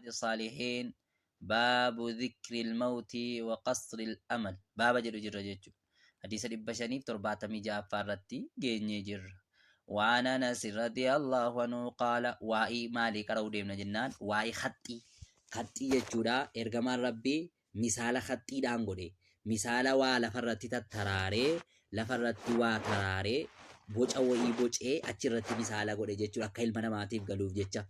الصالحين باب ذكر الموت وقصر الأمل باب jedhu jirra jechuudha. Hadiisa 576ffaa irratti geenyee jirra. وعن أنس رضي الله عنه قال waa'ee maalii qara'uu deemna jennaan waa'ee khaxxii khaxxii jechuudha. Ergamaan Rabbii misaala khaxxiidhaan godhe, misaala waa lafarratti tattaraaree, lafarratti waa taraaree, boca wayii bocee achirratti misaala godhe jechuudha, akka ilma namaatiif galuuf jecha.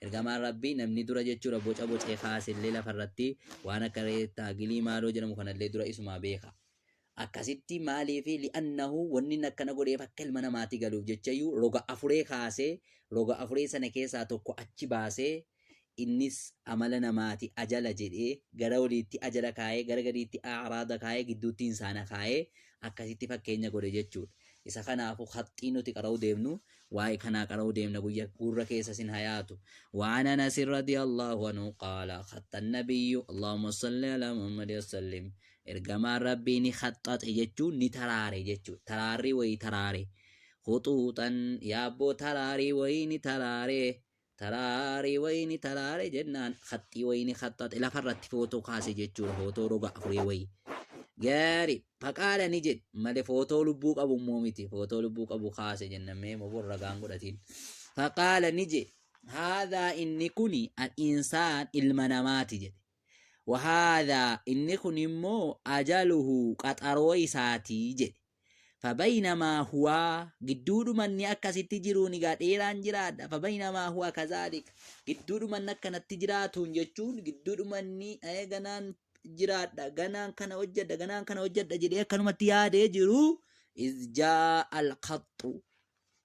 Ergamaan Rabbii namni dura jechuudha boca bocee kaasellee lafarratti waan akka reettaagilii maaloo jedhamu kanallee dura isumaa beeka. Akkasitti maaliif li'annahu wanni inni akkana godheef akka ilma namaatii galuuf jechayyuu roga afuree kaasee, roga afuree sana keessaa tokko achi baasee, innis amala namaati ajala jedhee, gara oliitti ajala kaayee, gara gadiitti a'raada kaayee, gidduutti insaana kaayee akkasitti fakkeenya godhe jechuudha. Isa kanaafu khaxxii nuti qara'uu deemnu waa'ee kanaa qara'uu deemna, guyya gurra keessa sin hayaatu. وعن أنس رضي الله عنه قال خط النبي اللهم صل على محمد وسلم ergamaan Rabbii ni khaxxaxe jechuun ni taraare jechuudha. Taraarrii wayii taraare. Khuxuuxan yaabboo taraarii wayii ni taraare. Taraarii wayii ni taraare jennaan khaxxii wayii ni khaxxaxe, lafarratti footoo kaase jechuudha. Footoo roga afurii wayii. Gaarii faqaala ni jedhe malee footoo lubbuu qabu immoo miti. Footoo lubbuu qabu kaase jennamee moo ragaan godhatiin. Faqaala ni jedhe haadhaa inni kuni al-insaan ilma namaati jedhe. Wahaadhaa inni kun immoo ajaluhu qaxaroo isaati jedhe. Fabaynamaa huwaa gidduudhumanni akkasitti jiruun egaa dheeraan jiraadha. Fabaynamaa huwa kazaalik gidduudhumanni akkanatti jiraatuun jechuun gidduudhumanni ganaan jiraadha, ganaan kana hojjedha, ganaan kana hojjedha jedhee akkanumatti yaadee jiru iz jaa al-khaxxu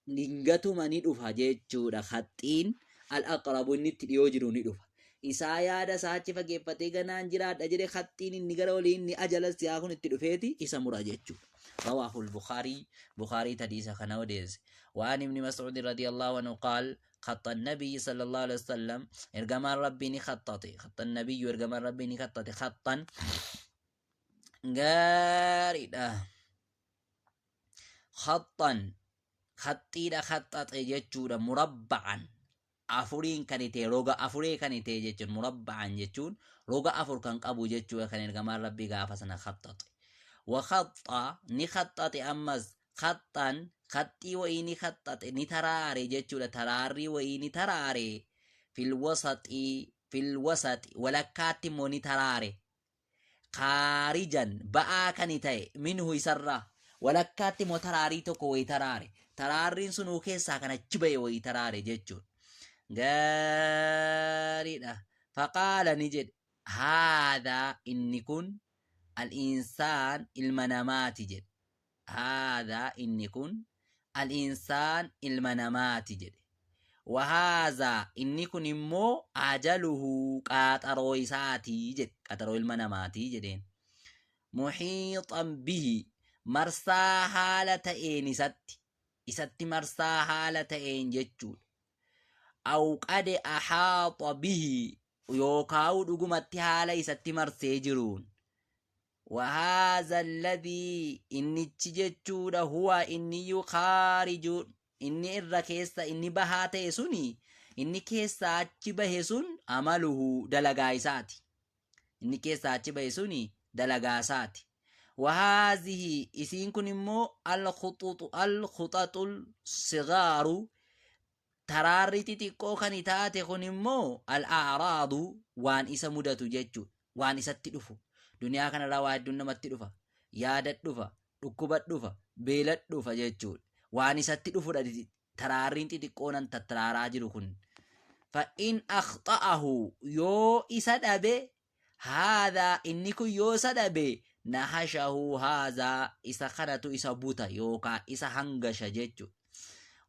dingatuma ni dhufa jechuudha. Khaxxiin al-aqrabu inni itti dhiyoo jiru ni dhufa. Isaa yaada isaa achi fageeffatee ganaan jiraadha jedhe, khaxxiin inni gara olii inni ajala siyaa kun itti dhufeeti isa mura jechuudha. رواه البخاري بخاري تديس كان وديس. وعن ابن مسعود رضي الله عنه قال خط النبي صلى الله عليه وسلم إرجمان ربي نخططي خط النبي إرجمان ربي نخططي خطا gaariidha. Khaxxan khaxxiidha khaxxaxe jechuudha. Murabba'an afuriin kan ta'e, roga afuree kan ta'e jechuun, murabba'an jechuun roga afur kan qabu jechuudha, kan ergamaan Rabbii gaafa sana khaxxaxe. Wa khaxxa ni khaxxaxe ammas khaxxan khaxxii wayii ni khaxxaxe, ni taraare jechuudha, taraarrii wayii ni taraare. Fil wasaxii fil wasaxi walakkaatti immoo ni taraare. Khaarijan ba'aa kan ta'e minhu isarraa walakkaatti immoo taraarii tokko wayii taraare, taraarriin sunuu keessaa kan achi ba'e wayii taraare jechuudha. Gaariidha. Faqaala ni jedhe haadhaa inni kun al-insaan ilma namaati jedhe. Haadhaa inni kun al-insaan ilma namaati jedhe. Wahaazaa inni kun immoo ajaluhu qaaxaroo isaati jedhe, qaxaroo ilma namaatii jedheen. Muhiixan bihi marsaa haala ta'een isatti marsaa haala ta'een jechuudha. Aw qad ahaaxa bihi yookaa'u dhugumatti haala isatti marsee jiruun. Wahaaza alladhii innichi jechuudha huwa inniyyuu khaariju inni irra keessa inni bahaa ta'e suni, inni keessaa achi bahe sun amaluhu dalagaa isaati. Inni keessaa achi bahe suni dalagaa isaati. Wahaazihi isiin kun immoo alkhuxuxu alkhuxaxul sigaaru taraarri xixiqqoo kan taate kun immoo al-a'raadu waan isa mudatu jechuudha. Waan isatti dhufu. Duniyaa kanarraa waa hedduun namatti dhufa. Yaada dhufa, dhukkuba dhufa, beela dhufa jechuudha. Waan isatti dhufudha taraarriin xixiqqoo nan tattaraaraa jiru kun. Fa'in akhta'ahu yoo isa dhabe, haadhaa inni kun yoo isa dhabe, nahashahu haadhaa isa kanatu isa buta yookaan isa hangasha jechuudha.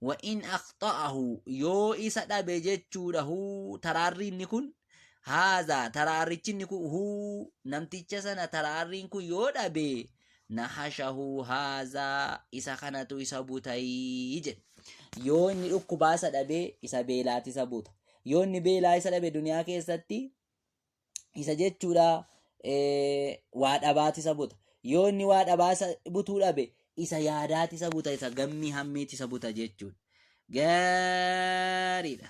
Wa in akhta'ahu yoo isa dhabe jechuudha huu taraarri inni kun haadhaa taraarrichi inni kun huu namticha sana taraarriin kun yoo dhabe nahashahu haadhaa isa kanatu isa butayii jedhe. Yoo inni dhukkubaa isa dhabe isa beelaati isa buta. Yoo inni beelaa isa dhabe duniyaa keessatti isa jechuudha waa dhabaati isa buta. Yoo inni waa dhabaa isa butuu dhabe isa yaadaati isa buta, isa gammii hammiiti isa buta jechuudha. Gaariidha.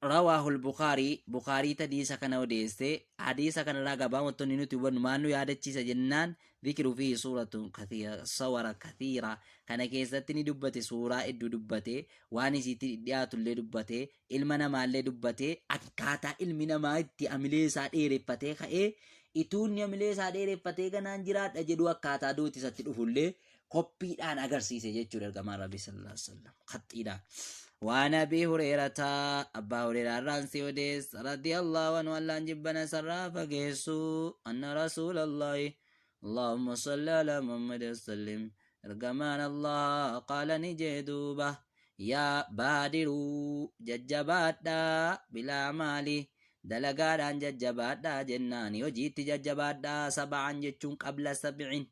Rawaahul Bukaarii, Bukaariit hadiisa kana odeesse. Hadiisa kanarraa gabaabumatti wanni nuti hubannu maal nu yaadachiisa jennaan, dhikru fiihi suuratun kathiira, sawara kathiira, kana keessatti ni dubbate, suuraa hedduu dubbate, waan isiitti dhidhiyaatullee dubbate, ilma namaallee dubbate, akkaataa ilmi namaa itti amilee isaa dheereffatee ka'ee ituu inni amilee isaa dheereffatee ganaan jiraadha jedhu akkaataa duuti isatti dhufullee koppiidhaan agarsiise jechuudha ergamaan Rabbii sallallahu alaihi wasallam khaxxiidhaan. Waan Abii Hureerata, Abbaa Hureeraa irraan si odeessa, radiyallahu anhu, Allaan jibbana isarraa fageessu, anna rasuulallahi, Allahumma salli ala Muhammad wasallim, ergamaan Allah qaala ni jee duuba, yaa baadiruu, jajjabaadhaa, bilaa maali, dalagaadhaan jajjabaadhaa jennaani hojiitti jajjabaadhaa, saba'an jechuun qabla sab'in,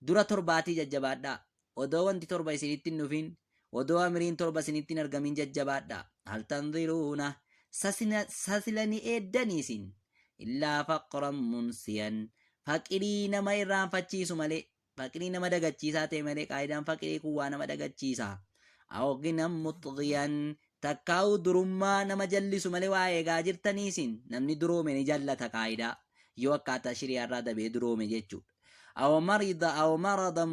dura torbaatii jajjabaadhaa. Odoo wanti torba isinitti hin dhufin, odoo amriin torba isinitti hin argamin jajjabaadhaa. Hal tanziruuna, sasila ni eeddanii isin, illaa faqran munsiyan, faqirii nama irraanfachiisu malee, faqirii nama dagachiisaa ta'e malee. Qaayidaan faqirii kun waa nama dagachiisa. Aw ginan muxgiyan, takkaa'u durummaa nama jallisu malee waa eegaa jirtanii isin? Namni duroome ni jallata qaayidaa, yoo akkaataa shiriyaarraa dabee duroome jechuudha. Aw marida, aw maradan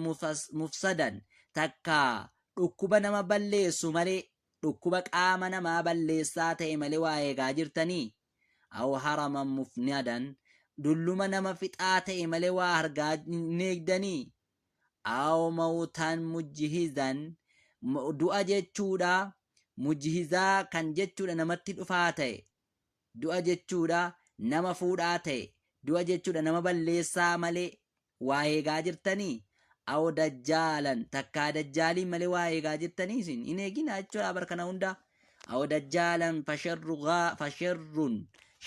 mufsadan, takkaa dhukkuba nama balleessu malee, dhukkuba qaama namaa balleessaa ta'e malee waa eegaa jirtanii? Aw haraman mufnadan, dulluma nama fixaa ta'e malee waa argaa hin eegdanii? Aw mawtan mujhizan, du'a jechuudha, mujhizaa kan jechuudha namatti dhufaa ta'e, du'a jechuudha nama fuudhaa ta'e, du'a jechuudha nama balleessaa malee waa eegaa jirtanii? Aw dajjaalan, takkaa dajjaaliin malee waa eegaa jirtanii isin? Hin eeginaa jechuudha bar kana hundaa. Aw dajjaalan, fasharru gaa, fasharrun,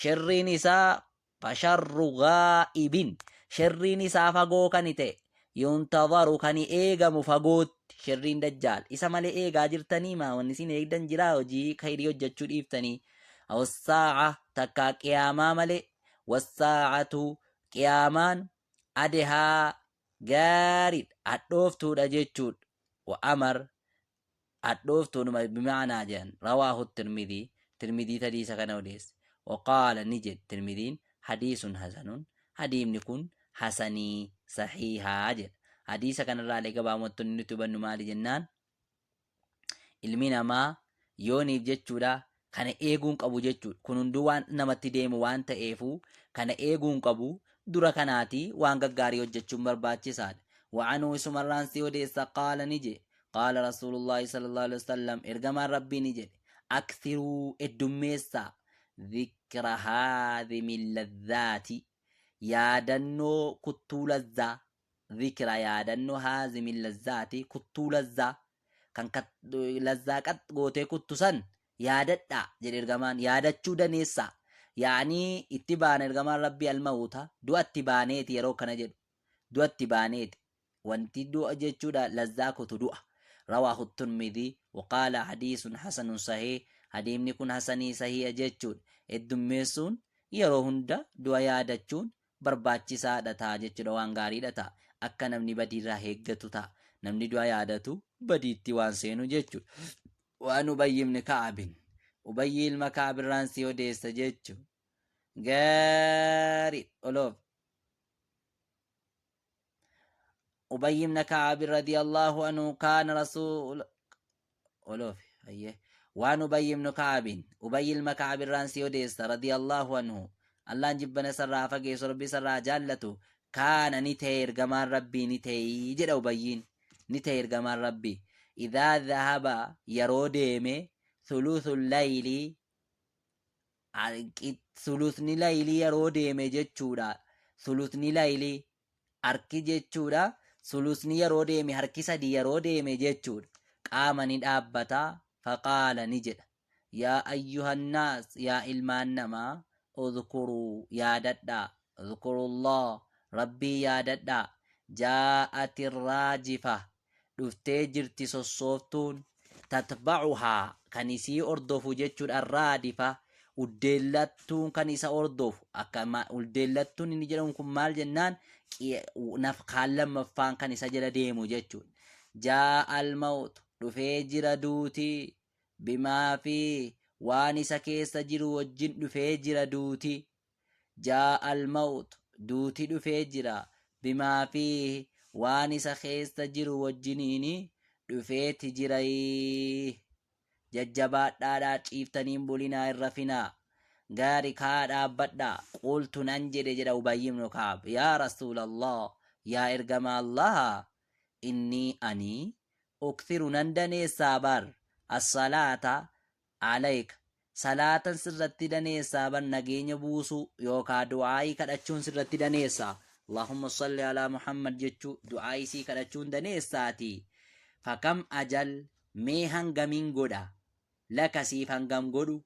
sherriin isaa, fasharru gaa'ibin, sherriin isaa fagoo kan ta'e, yuntadaru, kan eegamu fagootti, sherriin dajjaal isa malee eegaa jirtanii? Maa wanni isin eegdan jiraa hojii khayrii hojjechuu dhiiftanii? Aw saa'a, takkaa qiyaamaa malee. Wassaa'atu, qiyaamaan, adehaa, gaariidha, hadhooftuudha jechuudha, wa amar, hadhooftuudhuma bima'anaa jedhan. Rawaahu Tirmidii, Tirmidii hadiisa kana odeesse. Waqaala, ni jedhe Tirmidiin, hadiisun hasanun, hadiimni kun hasanii sahiihaa jedha. Hadiisa kanarraalee gabaabumatti wanni nuti hubannu maali jennaan, ilmi namaa yooniif jechuudha kana eeguun qabu jechuudha. Kun hunduu waan namatti deemu waan ta'eefu kana eeguun qabu, dura kanaati waan gaggaarii hojjechuun barbaachisaadha. Wa'anuu, isumarraan si odeessa, qaala ni jedhe, qaala rasuulullaahi sallallahu alaihi wasallam, ergamaan Rabbii ni jedhe, akthiruu, heddummeessaa, dhikra haadhimi ladhaati, yaadannoo kuttuu lazzaa, dhikra, yaadannoo, haazimi lazzaati, kuttuu lazzaa, kan lazzaa qax gootee kuttu san yaadadhaa jedhe ergamaan. Yaadachuu daneessaa, yaanii itti baana ergamaan Rabbii almawuta, du'atti baaneeti yeroo kana jedhu, du'atti baaneeti wanti du'a jechuudha lazzaa kutu du'a. Rawaahu Tirmidii waqaala hadiisun hasanun sahih, hadiimni kun hasanii sahiha jechuudha. Heddummeessuun yeroo hunda du'a yaadachuun barbaachisaadha ta'a jechuudha, waan gaariidha ta'a, akka namni badiirraa eeggatu ta'a, namni du'a yaadatu badiitti waan seenu jechuudha. Waan Ubayy ibn Ka'abin, Ubayyi ilma Ka'ab irraan si odeessa jechu gaarii oloof. Ubayy ibn Ka'ab radiyallahu anhu kaana rasuul oloof hayyee. Waan Ubayy ibn Ka'abin, Ubayy ilma Ka'ab irraan si odeessa, radiyallahu anhu, Allaan jibbana isarraa fageessu, Rabbi isarraa jaallatu, kaana ni ta'e ergamaan Rabbii ni ta'e jedha Ubayyiin, ni ta'e ergamaan Rabbii, idhaa dhahaba, yeroo deeme, thuluthul layli, thuluthni laylii yeroo deeme jechuudha, thuluthni laylii harki jechuudha, sulusni yeroo deeme, harki sadi yeroo deeme jechuudha, qaama ni dhaabbata, faqaala, ni jedha, yaa ayyuhannaas, yaa ilmaan namaa, udhkuruu, yaadadhaa, udhkurullah, Rabbii yaadadhaa, jaa'ati raajifa, dhuftee jirti sossooftuun, tatba'uhaa, kan isii ordofu jechuudha, raadifa, uddeellattuun kan isa ordofu. Akka uddeellattuun inni jedhamu kun maal jennaan, nafkaan lammaffaan kan isa jala deemu jechuudha. Jaa'al mawtu, dhufee jira duuti, bimaa fi Waan isa keessa jiru wajjin dhufee jira duuti. Jaa'a al-mawt, duuti dhufee jira. Bimaa fiihi, waan isa keessa jiru wajjiniini dhufeeti jira. Jajjabaadhaadhaa ciiftanii hin bulinaa hin rafinaa. Gaari ka'aa dhaabbadhaa. Qultu nan jedhe jedha Ubayy ibn Ka'ab. Yaa Rasuulallah, yaa ergamaa Allaha, innii ani ukthiru nan daneessaa bar as-salaata alayka salaatan sirratti daneessaa bar nageenya buusuu yookaa du'aa'ii kadhachuun sirratti daneessa. Allahumma salli alaa Muhammad jechuu du'aa'ii sii kadhachuun daneessaati. Fakam ajal mee hangamiin godha laka siif hangam godhu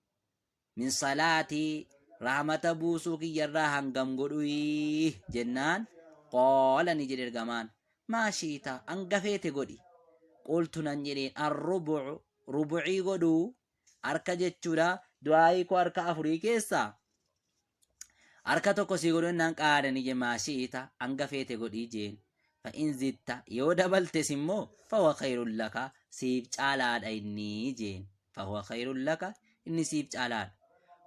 min salaatii rahmata buusuu kiyyarraa hangam godhui jennaan qaala ni jedhe ergamaan maa shiita hanga feete godhi qultu nan jedheen arrubucu rubucii godhuu harka jechuudha du'aa'ii koo harka afurii keessaa harka tokko sii godhu jennaan qaala ni jedhe maa shiita hanga feete godhii jeen fa'in zitta yoo dabaltes immoo fahuwa khayrun laka siif caalaadha inni jeen fahuwa khayrun laka inni siif caalaadha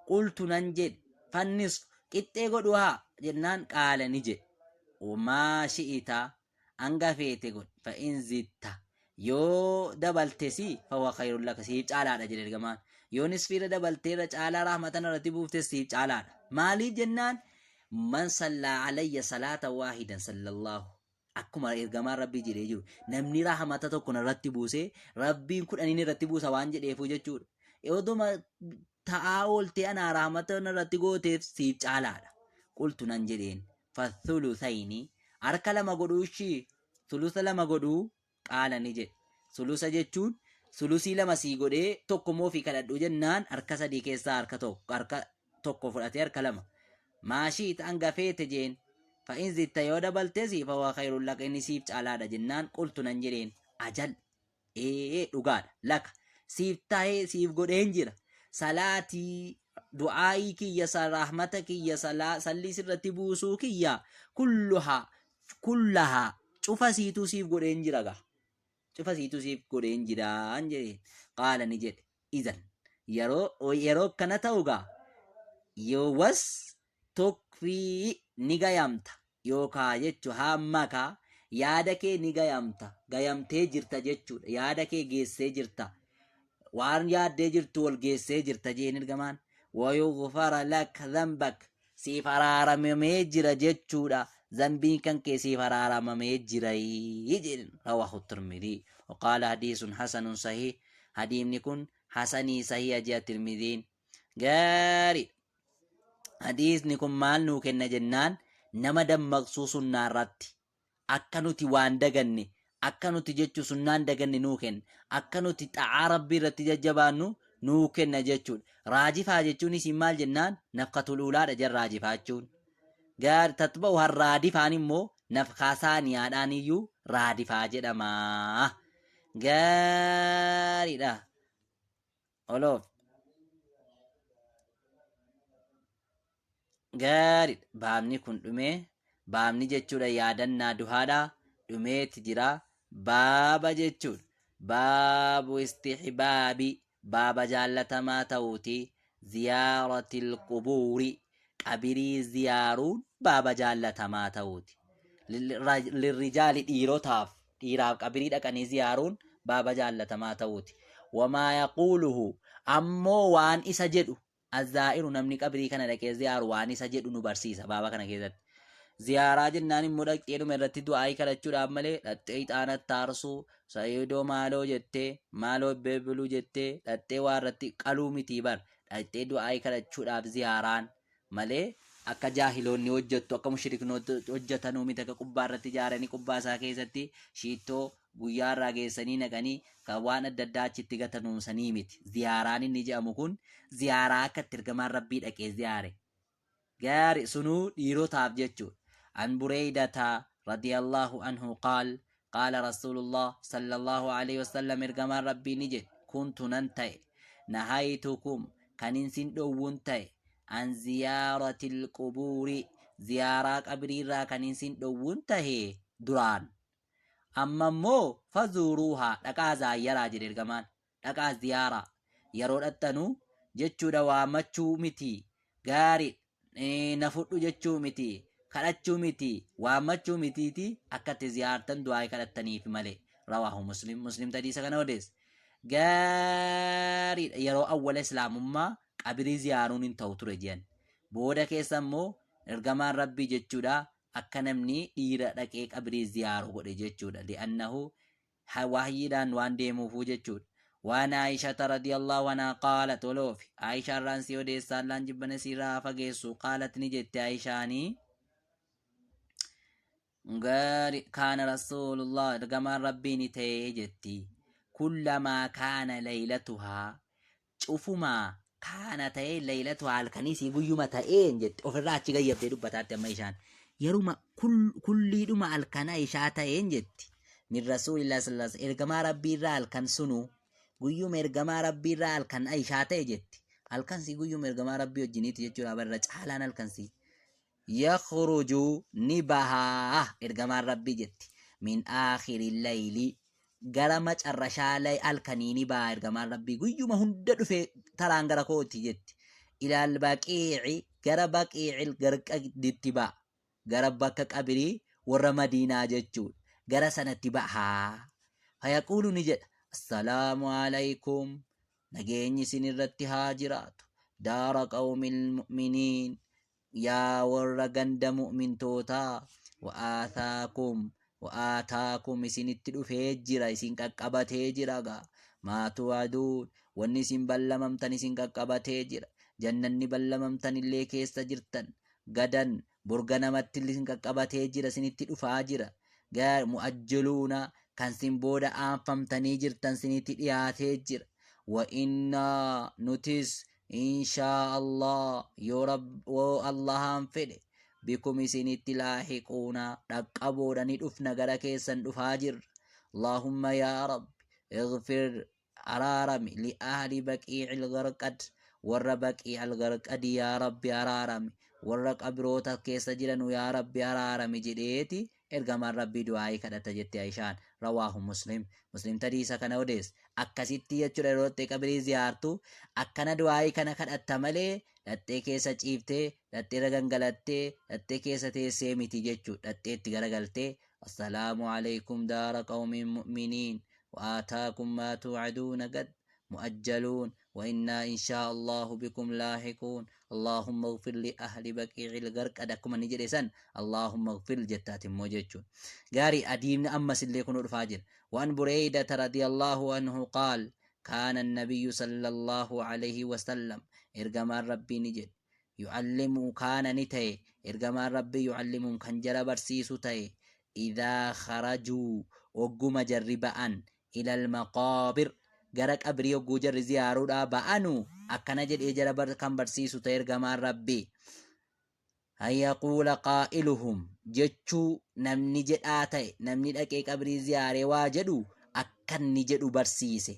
qultu nan jedhe fannisfu qixxee godhu haa jennaan qaala ni jedhe maa shi'ita hanga feete godhi fa'in zitta yoo dabaltesi fahuwa khayrun laka siif caalaadha jedhe ergamaan yoo nisfiirra dabalteerra caalaa rahmatan irratti buuftes siif caalaadha maaliif jennaan Man sallaa alayya salaata waahidan sallallahu akkuma ergamaan rabbii jedhee jiru namni rahmata tokko narratti buusee rabbiin kudhaniin irratti buusa waan jedheefuu jechuudha. Oduma ta'aa ooltee anaa rahmata narratti gooteef siif caalaadha. Qultu nan jedheen fathuluthayni harka lama godhuu ishii sulusa lama godhuu qaala ni jedhe. Sulusa jechuun sulusii lama sii godhee tokko immoo ofii kadhadhu jennaan harka sadii keessaa harka tokko harka tokko fudhatee harka lama. Maashii hanga feete jeen. Fa'in zitta yoo dabaltes fahuwa khayrun laka inni siif caalaadha jennaan qultu nan jedheen ajal ee dhugaadha laka siif tahee siif godheen jira salaatii du'aa'ii kiyya sa rahmata kiyya salaa sallii sirratti buusuu kiyya kulluhaa kullahaa cufa siituu siif godheen jira gaa cufa siituu siif godheen jiraan jedheen qaala ni jedhe idan yeroo yeroo akkana ta'u gaa yoo was tukfii ni gayamta yookaa jechu hammaka yaada kee ni gayamta gayamtee jirta jechuudha yaada kee geessee jirta waan yaaddee jirtu wal geessee jirta jeen ergamaan wayughfara lak dhanbak siif araaramamee jira jechuudha zambiin kan kee siif araaramamee jira jedhen rawahu tirmidii waqaala hadiisun hasanun sahih hadiimni kun hasanii sahiha jea tirmidiin gaarii hadiisni kun maal nuu kenna jennaan nama dammaqsuu sunnaa irratti akka nuti waan daganne akka nuti jechu sunnaan daganne nuu kenna akka nuti xa'aa rabbii irratti jajjabaannu nuu kenna jechuudha raajifaa jechuun isin maal jennaan nafkatul uulaadha jan raajifaa jechuun gaar tatba'u har raadifaan immoo nafkaa saaniyaadhaan iyyuu raadifaa jedhama gaariidha oloof Gaariidha. Baabni kun dhumee baabni jechuudha yaadannaa duhaadha dhumeeti jira baaba jechuudha. Baabu istihbaabi baaba jaallatamaa ta'uuti ziyaaratil qubuuri qabirii ziyaaruun baaba jaallatamaa ta'uuti. Lirrijaali dhiirotaaf dhiiraaf qabirii dhaqanii ziyaaruun baaba jaallatamaa ta'uuti. Wamaa yaquuluhu ammoo waan isa jedhu Azzaa'iru namni qabrii kana dhaqee ziyaaru waan isa jedhu nu barsiisa baaba kana keessatti. Ziyaaraa jennaan immoo dhaqxeedhuma irratti du'aa'ii kadhachuudhaaf malee dhaqxee ixaana taarsuu, sa'iidoo maaloo jettee, maaloo beebiluu jettee dhaqxee waa irratti qaluu mitii bar dhaqxee du'aa'ii kadhachuudhaaf ziyaaraan malee akka jaahiloonni hojjettu akka mushriknoonni hojjetanuu miti akka qubbaa irratti ijaaranii qubbaa isaa keessatti shiittoo guyyaa irraa geessanii naqanii kan waan adda addaa achitti gatanuun sanii miti. Ziyaaraan inni jedhamu kun ziyaaraa akka itti ergamaan Rabbii dhaqee ziyaare. Gaari sunuu dhiirotaaf jechuudha. An Bureeydata radiyallahu anhu qaal qaala Rasuulullah sallallahu alaihi wasallam ergamaan Rabbii ni jedhe kuntu nan ta'e nahaytukum kanin sin dhowwun ta'e an ziyaaratil qubuuri ziyaaraa qabriirraa kanin sin dhowwun tahe duraan Amma immoo fazuuruuhaa dhaqaa zaayyaraa jedhe ergamaan. Dhaqaa ziyaaraa. Yeroo dhaxxanu jechuudha waammachuu miti gaari na fudhu jechuu miti kadhachuu miti waammachuu mitiiti akka itti ziyaartan du'aa'ii kadhattaniif malee. Rawaahu Muslim. Muslim hadiisa kana odeesse. Gaariidha. Yeroo awwala islaamummaa qabirii ziyaaruun hin ta'u ture jedhan. Booda keessa immoo ergamaan rabbii jechuudha akka namni dhiira dhaqee qabirii ziyaaru godhe jechuudha. Li'annahu wahyiidhaan waan deemuufuu jechuudha. Waan Aayishata radiyallahu anhaa qaalat oloofi Aayishaa irraan si odeessa Allaan jibbana siirraa haa fageessu qaalat ni jette Aayishaanii gaari kaana rasuulullah ergamaan rabbii ni ta'ee jetti kullamaa kaana laylatuhaa cufumaa kaana ta'ee laylatu halkanii sii guyyuma ta'een jette ofirraa achi gayyabdee dubbataatti amma ishaan yeruma kulliidhuma halkana ishaa ta'een jetti min rasuulillah sallallahu alaihi wasallam ergamaa rabbii irraa halkan sunu guyyuma ergamaa rabbii irraa halkan ishaa ta'e jetti halkan sii guyyuma ergamaa rabbii wajjiniiti jechuudha barra caalaan halkan sii yakhruju ni bahaa ergamaan rabbii jetti min aakhiri layli gara macarrashaa lay halkanii ni baha ergamaan rabbii guyyuma hunda dhufe taraan gara kooti jetti ilaal baqiici gara baqiicil garqaditti ba'a gara bakka qabirii warra madiinaa jechuudha gara sanatti bahaa fayaquulu ni jedha assalaamu alaykum nageenyi isin irratti haa jiraatu daara qawmil mu'miniin Yaa warra ganda mu'mintootaa, wa'aathaakum, wa'aataakum isinitti dhufee jira, isin qaqqabatee jira gaa. Maa tu'aduun, wanni isin ballamamtan isin qaqqabatee jira. Jannanni ballamamtan illee keessa jirtan. Gadan, bor ganamatti isin qaqqabatee jira, isinitti dhufaa jira. Gaa mu'ajjiluuna, kan sin booda aanfamtanii jirtan isinitti dhiyaatee jira. Wa innaa nutis Inshaa Allah yoo Rabb yoo Allahaan fedhe bikum isinitti laahiquuna dhaqqaboodha ni dhufna gara keessan dhufaa jirra. Allahumma yaa Rabbi ighfir araarami li ahli baqiicil garqad warra baqiical garqadi yaa Rabbi araarami warra qabroota keessa jiranu yaa Rabbi araarami jedheeti Ergamaan Rabbii du'aa'ii kadhata jette Aishaan. Rawaahu Muslim. Muslim hadiisa kana odeesse. Akkasitti jechuudha yeroo dhaxxee qabirii ziyaartu akkana du'aa'ii kana kadhatta malee dhaxxee keessa ciiftee, dhaxxee irra gangalattee, dhaxxee keessa teessee miti jechuudha. Dhaxxee itti garagaltee Assalaamu alaykum daara qawmin mu'miniin wa aataakum maa tuu'aduuna gad mu'ajjaluun wa innaa inshaa Allahu bikum laahiquun Allaahumma ighfir li ahli baqiicil garqad akkuma inni jedhe san Allaahumma ighfir jettaati immoo jechuun gaarii adiimni ammas illee kunoo dhufaa jira. Waan Bureeydata radiyallahu anhu qaal kaana nabiyyu sallallahu alayhi wasallam ergamaan rabbii ni jedhe yu'allimu kaana ni ta'e ergamaan rabbii yu'allimuun kan jara barsiisu ta'e idhaa kharajuu ogguma jarri ba'an ilal maqaabir gara qabrii hogguu jarri ziyaaruudhaa ba'anu akkana jedhee jara kan barsiisu ta'e ergamaan rabbii an yaquula qaa'iluhum jechuu namni jedhaa ta'e namni dhaqee qabrii ziyaaree waa jedhu akkanni jedhu barsiise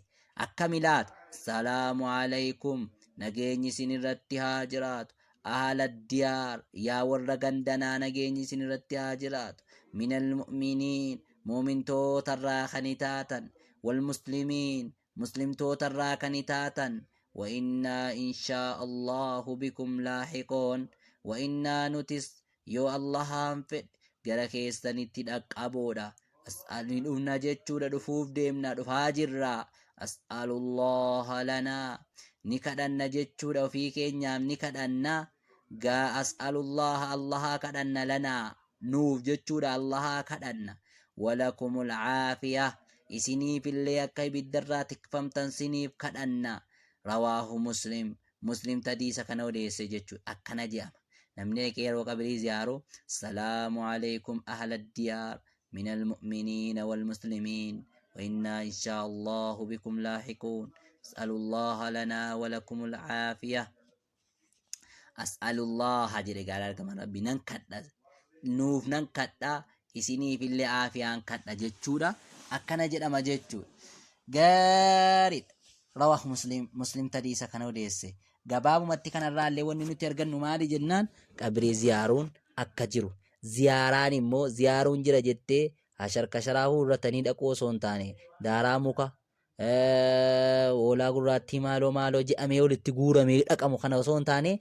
akkami laata salaamu alaykum nageenyi isin irratti haa jiraatu ahla diyaar yaa warra gandanaa nageenyi isin irratti haa jiraatu minal mu'miniin Mu'mintootarraa kani taatan, wal muslimiin, muslimtootarraa kani taatan, wa innaa inshaa Allahu bikum laahiqoon, wa innaa nutis yoo Allahaan fedhe gara keessanitti dhaqqaboodha. As'al ni dhufna jechuudha dhufuuf deemna dhufaa jirra. As'alullaha lanaa ni kadhanna jechuudha ofii keenyaaf ni kadhanna. Gaa as'alullaha Allahaa kadhanna lanaa nuuf jechuudha Allahaa kadhanna walakumul caafiya isiniifillee akka ibiddarraa tikfamtan siniif kadhanna. Rawaahu Muslim. Muslim hadiisa kana odeesse jechuudha. Akkana je'ama namni dhaqee yeroo qabrii ziyaaru salaamu alaykum ahla diyaar min almu'miniina walmuslimiin wa innaa inshaa Allahu bikum laahiquun as'alullaha lanaa walakumul caafiya. As'alullaha jedhe gaara argaman rabbi nan kadha nuuf nan kadha isiniif illee aafiyaan kadha jechuudha akkana jedhama jechuudha gaariidha. Rawah Muslim. Muslim hadiisa kana odeesse. Gabaabumatti kanarraa illee wanni nuti argannu maali jennaan qabrii ziyaaruun akka jiru ziyaaraan immoo ziyaaruun jira jettee hasharkasharaa huurratanii dhaquu osoo hin taane daaraa muka Hoolaa gurraattii maaloo maaloo jedhamee walitti guuramee dhaqamu kana osoo hin taane,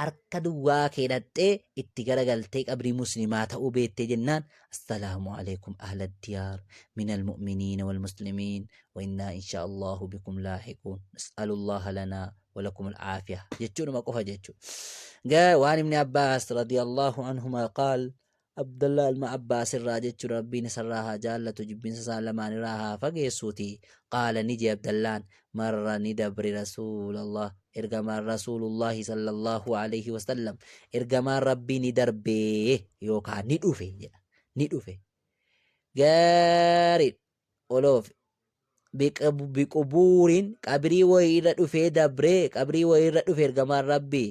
harka duwwaa kee dhaqxee itti garagaltee qabrii muslimaa ta'uu beettee jennaan, assalaamu alaikum ahla diyaar min almu'miniina walmuslimiin wa innaa insha allahu bikum laahiquun, nas'alullaha lanaa walakum alcaafiya jechuudhuma qofa jechuudha. Waan Ibni Abbaas radiyallahu anhumaa qaal, Abdallah ilma Abbaas irraa jechuudha, Rabbiin isarraa haa jaallatu, jibbinsa isaan lamaan irraa haa fageessuuti. Qaala, ni jee Abdallaan, marra, ni dabre, rasuulallah, ergamaan, rasuulullahi sallallahu alaihi wasallam, ergamaan Rabbii ni darbee yookaan ni dhufe jedha, ni dhufe gaarii oloof, biqubuurin, qabrii wayii irra dhufee dabree, qabrii wayii irra dhufe ergamaan Rabbii,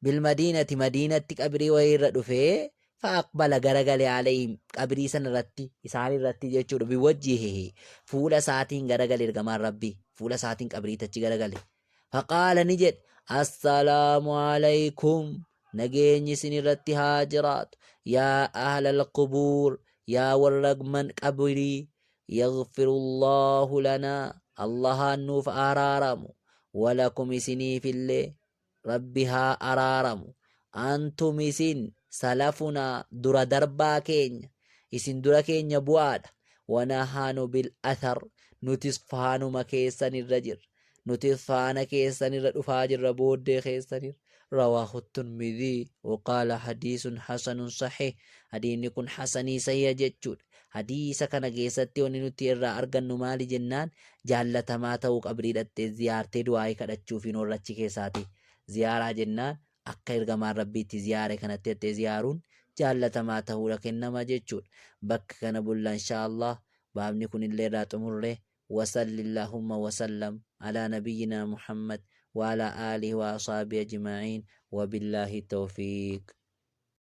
bilmadiinati, madiinatti qabrii wayii irra dhufee, faaqbala, garagale, alayhim, qabrii sana irratti, isaan irratti jechuudha, biwajjihihi, fuula isaatiin garagale. Ergamaan Rabbii fuula isaatiin qabrii tachi garagale. Faqaala, ni jedhe, assalaamu alaykum, nageenyi isin irratti haa jiraatu, yaa ahlal qubuur, yaa warra man qabrii, yaghfirullaahu lanaa, Allahaan nuuf araaramu, walakum, isiniifillee Rabbi haa araaramu, antum, isin, salafunaa, dura darbaa keenya, isin dura keenya bu'aadha, wanahanu bil athar, nutis faanuma keessan irra jirra, nutis faana keessan irra dhufaa jirra, booddee keessan irra. Rawaahu Tirmidhii waqaala hadiisun hasanun sahih. Hadiisni kun hasanii sahiha jechuudha. Hadiisa kana keessatti wanni nuti irraa argannu maali jennaan, jaallatamaa ta'uu qabrii dhattee ziyaartee du'aa'ii kadhachuufiin warra achi keessaati. Ziyaaraa jennaan akka ergamaan Rabbiitti ziyaare kanatti dhattee ziyaaruun jaallatamaa ta'uudha kennama jechuudha. Bakka kana bulla inshaa Allah, baabni kunillee irraa xumurre. Wasalli Allahumma wasallam ala nabiyyina Muhammad wa ala alihi wa ashabihi ajma'in, wa billahi tawfiq.